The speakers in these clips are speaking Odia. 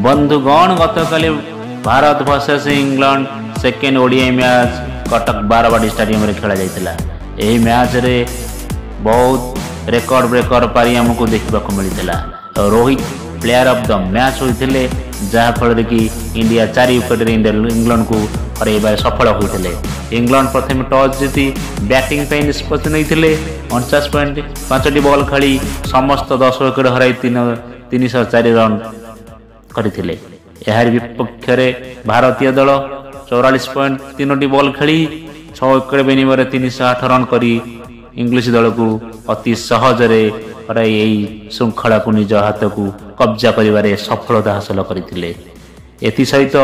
ବନ୍ଧୁଗଣ, ଗତକାଲି Bharat versus England second ODI match Cuttack Barabati ଷ୍ଟାଡିୟମରେ ଖେଳାଯାଇଥିଲା। ଏହି ମ୍ୟାଚ୍ରେ ବହୁତ ରେକର୍ଡ ବ୍ରେକର ପାରି ଆମକୁ ଦେଖିବାକୁ ମିଳିଥିଲା। Rohit player of the match ହୋଇଥିଲେ, ଯାହାଫଳରେ କି ଇଣ୍ଡିଆ 4 ୱିକେଟରେ ଇଂଲଣ୍ଡକୁ ହରାଇବାରେ ସଫଳ ହୋଇଥିଲେ। ଇଂଲଣ୍ଡ ପ୍ରଥମେ ଟସ୍ ଜିତି ବ୍ୟାଟିଂ ପାଇଁ ନିଷ୍ପତ୍ତି ନେଇଥିଲେ। 49.5ଟି ବଲ୍ ଖେଳି ସମସ୍ତ 10 ୱିକେଟ ହରାଇ 304 ରନ୍ କରିଥିଲେ। ଏହାରି ବିପକ୍ଷରେ ଭାରତୀୟ ଦଳ 44.3ଟି ବଲ୍ ଖେଳି 6 ୱିକେଟ ବିନିମୟରେ 308 ରନ୍ କରି ଇଂଲିଶ ଦଳକୁ ଅତି ସହଜରେ ହରାଇ ଏହି ଶୃଙ୍ଖଳାକୁ ନିଜ ହାତକୁ କବ୍ଜା କରିବାରେ ସଫଳତା ହାସଲ କରିଥିଲେ। ଏଥିସହିତ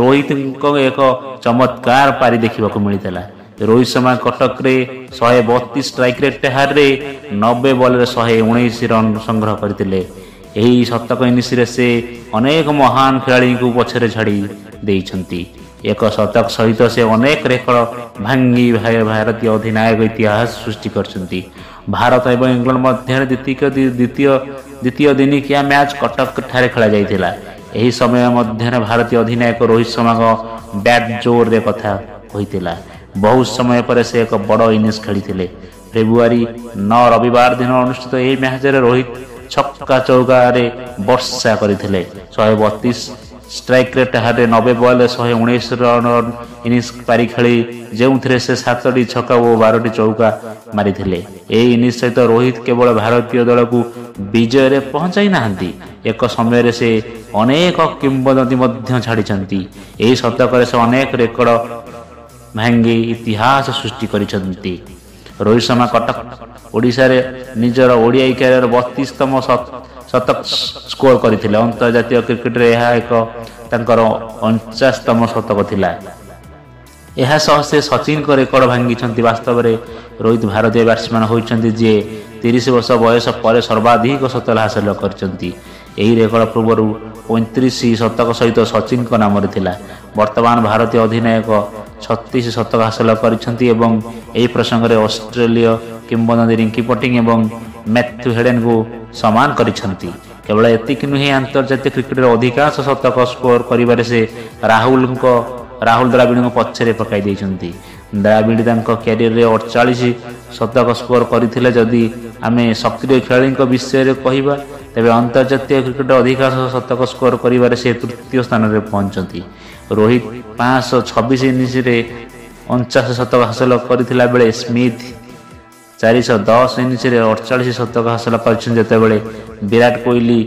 ରୋହିତଙ୍କ ଏକ ଚମତ୍କାର ପାରି ଦେଖିବାକୁ ମିଳିଥିଲା। ରୋହିତ ଶର୍ମା କଟକରେ 132 ଷ୍ଟ୍ରାଇକ୍ ରେଟ୍ ହାରରେ 90 ବଲରେ 119 ରନ୍ ସଂଗ୍ରହ କରିଥିଲେ। ଏହି ଶତକ ଇନିଂସରେ ସେ ଅନେକ ମହାନ ଖେଳାଳିଙ୍କୁ ପଛରେ ଛାଡ଼ି ଦେଇଛନ୍ତି। ଏକ ଶତକ ସହିତ ସେ ଅନେକ ରେକର୍ଡ ଭାଙ୍ଗି ଭାରତୀୟ ଅଧିନାୟକ ଇତିହାସ ସୃଷ୍ଟି କରିଛନ୍ତି। ଭାରତ ଏବଂ ଇଂଲଣ୍ଡ ମଧ୍ୟରେ ଦ୍ୱିତୀୟ ଦିନିକିଆ ମ୍ୟାଚ୍ କଟକ ଠାରେ ଖେଳାଯାଇଥିଲା। ଏହି ସମୟ ମଧ୍ୟରେ ଭାରତୀୟ ଅଧିନାୟକ ରୋହିତ ଶର୍ମାଙ୍କ ବ୍ୟାଟ୍ ଜୋରରେ କଥା କହିଥିଲା। ବହୁତ ସମୟ ପରେ ସେ ଏକ ବଡ଼ ଇନିଂସ ଖେଳିଥିଲେ। ଫେବୃଆରୀ 9 ରବିବାର ଦିନ ଅନୁଷ୍ଠିତ ଏହି ମ୍ୟାଚ୍ରେ ରୋହିତ ଛକା ଚୌକାରେ ବର୍ଷା କରିଥିଲେ। 132 ଷ୍ଟ୍ରାଇକ୍ ରେଟ୍ ହାରରେ 90 ବଲରେ 119 ରନ୍ ଇନିଂସ ପାରି ଖେଳି, ଯେଉଁଥିରେ ସେ 7ଟି ଛକା ଓ 12ଟି ଚୌକା ମାରିଥିଲେ। ଏହି ଇନିଂସ ସହିତ ରୋହିତ କେବଳ ଭାରତୀୟ ଦଳକୁ ବିଜୟରେ ପହଞ୍ଚାଇ ନାହାନ୍ତି, ଏକ ସମୟରେ ସେ ଅନେକ କିମ୍ବଦନ୍ତୀ ମଧ୍ୟ ଛାଡ଼ିଛନ୍ତି। ଏହି ଶତକରେ ସେ ଅନେକ ରେକର୍ଡ ଭାଙ୍ଗି ଇତିହାସ ସୃଷ୍ଟି କରିଛନ୍ତି। ରୋହିତ ଶର୍ମା କଟକ ଓଡ଼ିଶାରେ ନିଜର ଓଡ଼ିଆଇ କ୍ୟାରିୟର 32ତମ ଶତକ ସ୍କୋର କରିଥିଲେ। ଅନ୍ତର୍ଜାତୀୟ କ୍ରିକେଟରେ ଏହା ଏକ ତାଙ୍କର 49ତମ ଶତକ ଥିଲା। ଏହା ସହ ସେ ସଚିନଙ୍କ ରେକର୍ଡ ଭାଙ୍ଗିଛନ୍ତି। ବାସ୍ତବରେ ରୋହିତ ଭାରତୀୟ ବ୍ୟାଟ୍ସମ୍ୟାନ୍ ହୋଇଛନ୍ତି, ଯିଏ 30 ବର୍ଷ ବୟସ ପରେ ସର୍ବାଧିକ ଶତକ ହାସଲ କରିଛନ୍ତି। ଏହି ରେକର୍ଡ ପୂର୍ବରୁ 35 ଶତକ ସହିତ ସଚିନଙ୍କ ନାମରେ ଥିଲା। ବର୍ତ୍ତମାନ ଭାରତୀୟ ଅଧିନାୟକ 36 ଶତକ ହାସଲ କରିଛନ୍ତି ଏବଂ ଏହି ପ୍ରସଙ୍ଗରେ ଅଷ୍ଟ୍ରେଲୀୟ କିମ୍ବଦନ୍ତୀ ରିଙ୍କି ପଣ୍ଟିଂ ଏବଂ ମ୍ୟାଥ୍ୟୁ ହେଡେନଙ୍କୁ ସମାନ କରିଛନ୍ତି। କେବଳ ଏତିକି ନୁହେଁ, ଆନ୍ତର୍ଜାତୀୟ କ୍ରିକେଟରେ ଅଧିକାଂଶ ଶତକ ସ୍କୋର କରିବାରେ ସେ ରାହୁଲ ଦ୍ରାବିଡ଼ଙ୍କୁ ପଛରେ ପକାଇ ଦେଇଛନ୍ତି। ଦ୍ରାବିଡ଼ ତାଙ୍କ କ୍ୟାରିୟରରେ 48 ଶତକ ସ୍କୋର କରିଥିଲେ। ଯଦି ଆମେ ସକ୍ରିୟ ଖେଳାଳିଙ୍କ ବିଷୟରେ କହିବା, ତେବେ ଅନ୍ତର୍ଜାତୀୟ କ୍ରିକେଟରେ ଅଧିକାଂଶ ଶତକ ସ୍କୋର କରିବାରେ ସେ ତୃତୀୟ ସ୍ଥାନରେ ପହଞ୍ଚନ୍ତି। ରୋହିତ 526 ଇନିଂସରେ 49 ଶତକ ହାସଲ କରିଥିଲା ବେଳେ ସ୍ମିଥ୍ 410 ଇନିଂସରେ 48 ଶତକ ହାସଲ କରିଛନ୍ତି, ଯେତେବେଳେ ବିରାଟ କୋହଲି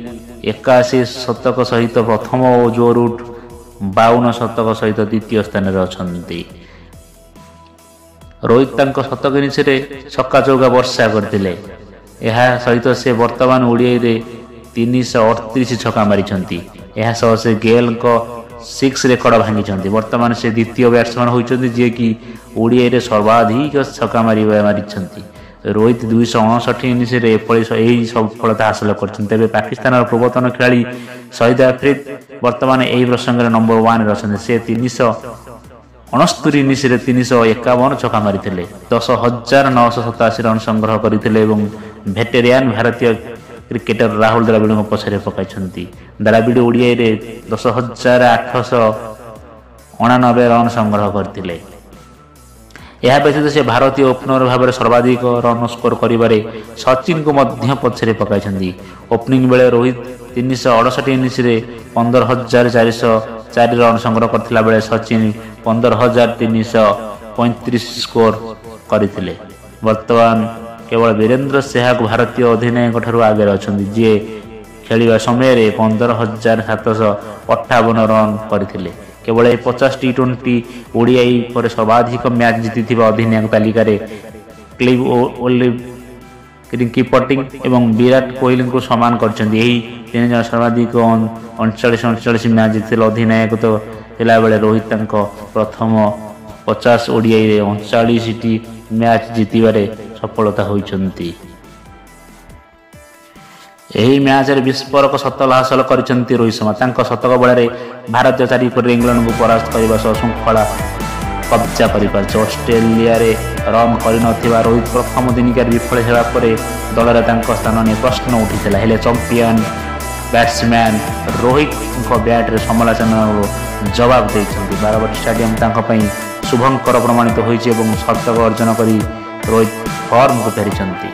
81 ଶତକ ସହିତ ପ୍ରଥମ ଓ ଜୋ ରୁଟ୍ 52 ଶତକ ସହିତ ଦ୍ୱିତୀୟ ସ୍ଥାନରେ ଅଛନ୍ତି। ରୋହିତ ତାଙ୍କ ଶତକ ଇନିଂସରେ ଛକା ଚୌକା ବର୍ଷା କରିଥିଲେ। ଏହା ସହିତ ସେ ବର୍ତ୍ତମାନ ଓଡ଼ିଆଇରେ 338 ଛକା ମାରିଛନ୍ତି। ଏହା ସହ ସେ ଗେଲ୍ଙ୍କ 6 ରେକର୍ଡ ଭାଙ୍ଗିଛନ୍ତି। ବର୍ତ୍ତମାନ ସେ ଦ୍ୱିତୀୟ ବ୍ୟାଟ୍ସମ୍ୟାନ୍ ହୋଇଛନ୍ତି, ଯିଏକି ଓଡ଼ିଆଇରେ ସର୍ବାଧିକ ଛକା ମାରିଛନ୍ତି। ରୋହିତ 259 ଇନିଂସରେ ଏପରି ଏହି ସଫଳତା ହାସଲ କରିଛନ୍ତି। ତେବେ ପାକିସ୍ତାନର ପୂର୍ବତନ ଖେଳାଳି ସହିଦ ଆଫ୍ରିଦ ବର୍ତ୍ତମାନ ଏହି ପ୍ରସଙ୍ଗରେ ନମ୍ବର 1ରେ ଅଛନ୍ତି। ସେ 369 ଇନିଂସରେ 351 ଛକା ମାରିଥିଲେ, 10,987 ରନ୍ ସଂଗ୍ରହ କରିଥିଲେ ଏବଂ ଭେଟେରିଆନ୍ ଭାରତୀୟ କ୍ରିକେଟର ରାହୁଲ ଦ୍ରାବିଡ଼ଙ୍କୁ ପଛରେ ପକାଇଛନ୍ତି। ଦ୍ରାବିଡ଼ ଓଡ଼ିଆଇରେ 10,889 ରନ୍ ସଂଗ୍ରହ କରିଥିଲେ। ଏହା ବ୍ୟତୀତ ସେ ଭାରତୀୟ ଓପନର ଭାବରେ ସର୍ବାଧିକ ରନ୍ ସ୍କୋର କରିବାରେ ସଚିନଙ୍କୁ ମଧ୍ୟ ପଛରେ ପକାଇଛନ୍ତି। ଓପନିଂ ବେଳେ ରୋହିତ 368 ଇନିଂସରେ 15,404 ରନ୍ ସଂଗ୍ରହ କରିଥିଲା ବେଳେ ସଚିନ 15,335 ସ୍କୋର କରିଥିଲେ। ବର୍ତ୍ତମାନ କେବଳ ବୀରେନ୍ଦ୍ର ସେହ୍ୱାଗ ଭାରତୀୟ ଅଧିନାୟକ ଠାରୁ ଆଗରେ ଅଛନ୍ତି, ଯିଏ ଖେଳିବା ସମୟରେ 15,758 ରନ୍ କରିଥିଲେ। କେବଳ ଏହି 50 ଟି ଟ୍ୱେଣ୍ଟି ଓଡ଼ିଆଇ ପରେ ସର୍ବାଧିକ ମ୍ୟାଚ୍ ଜିତିଥିବା ଅଧିନାୟକ ତାଲିକାରେ କ୍ଲିଭ୍ ଓଲିଭ, ରିଙ୍କି ପଣ୍ଟିଂ ଏବଂ ବିରାଟ କୋହଲିଙ୍କୁ ସମାନ କରିଛନ୍ତି। ଏହି ତିନି ଜଣ ସର୍ବାଧିକ 39 39 ମ୍ୟାଚ୍ ଜିତିଥିଲେ। ଅଧିନାୟକ ତ ଥିଲାବେଳେ ରୋହିତ ତାଙ୍କ ପ୍ରଥମ 50 ଓଡ଼ିଆଇରେ 39ଟି ମ୍ୟାଚ୍ ଜିତିବାରେ ସଫଳତା ହୋଇଛନ୍ତି। ଏହି ମ୍ୟାଚ୍ରେ ବିସ୍ଫୋରକ ଶତକ ହାସଲ କରିଛନ୍ତି ରୋହିତ ଶର୍ମା। ତାଙ୍କ ଶତକ ବଳରେ ଭାରତୀୟ 4 ୱିକେଟରେ ଇଂଲଣ୍ଡକୁ ପରାସ୍ତ କରିବା ସହ ଶୃଙ୍ଖଳା କବ୍ଜା କରିପାରିଛି। ଅଷ୍ଟ୍ରେଲିଆରେ ରନ୍ କରିନଥିବା ରୋହିତ ପ୍ରଥମ ଦିନିକିଆରେ ବିଫଳ ହେବା ପରେ ଦଳରେ ତାଙ୍କ ସ୍ଥାନ ନେଇ ପ୍ରଶ୍ନ ଉଠିଥିଲା। ହେଲେ ଚମ୍ପିଆନ ବ୍ୟାଟ୍ସମ୍ୟାନ୍ ରୋହିତଙ୍କ ବ୍ୟାଟ୍ରେ ସମାଲୋଚନାର ଜବାବ ଦେଇଛନ୍ତି। ବାରବାଟୀ ଷ୍ଟାଡିୟମ ତାଙ୍କ ପାଇଁ ଶୁଭଙ୍କର ପ୍ରମାଣିତ ହୋଇଛି ଏବଂ ଶତକ ଅର୍ଜନ କରି ରୋହିତ ଫର୍ମକୁ ଫେରିଛନ୍ତି।